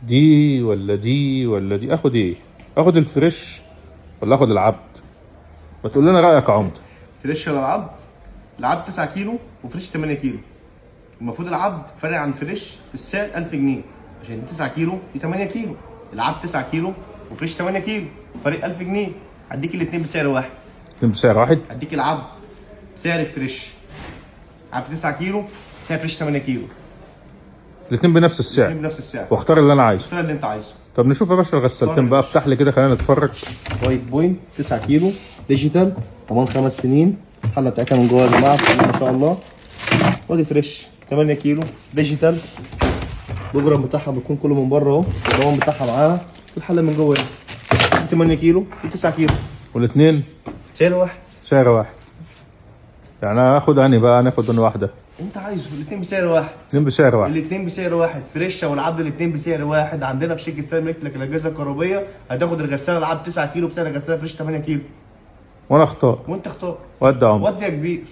دي ولا دي ولا دي؟ اخد ايه؟ اخد الفريش ولا اخد العبد؟ ما تقول لنا رايك يا عمده. فريش ولا العبد؟ العبد 9 كيلو وفريش 8 كيلو. المفروض العبد فرق عن فريش في السعر 1000 جنيه، عشان دي 9 كيلو دي 8 كيلو. العبد 9 كيلو وفريش 8 كيلو، فرق 1000 جنيه. هديك الاثنين بسعر واحد. اتنين بسعر واحد؟ هديك العبد بسعر الفريش. عبد 9 كيلو بسعر فريش 8 كيلو. الاثنين بنفس السعر. الاثنين بنفس السعر. واختار اللي انا عايزه. اختار اللي انت عايزه. طب نشوف يا باشا الغسالتين بقى، افتح لي كده خلينا نتفرج. وايت بوينت 9 كيلو digital، ضمان 5 سنين. الحلة بتاعتها من جوه يا جماعة ما شاء الله. وادي فريش 8 كيلو digital، ال program بتاعها بيكون كله من بره اهو، الضمان بتاعها معاها، والحله من جوه اهي. دي 8 كيلو دي 9 كيلو. والاثنين سعر واحد. سعر واحد. يعني انا اخد انهي بقى؟ ناخد انهي واحدة؟ انت عايزه الاثنين بسعر واحد. الاثنين بسعر واحد. الاثنين بسعر واحد، فريشه والعبد الاثنين بسعر واحد. عندنا في شركة سالم الكتريك الاجهزة الكهربائية هتاخد الغسالة العبد 9 كيلو بسعر الغسالة فريش 8 كيلو. وانا اختار. وانت اختار. ودي يا عمده. ودي يا كبير.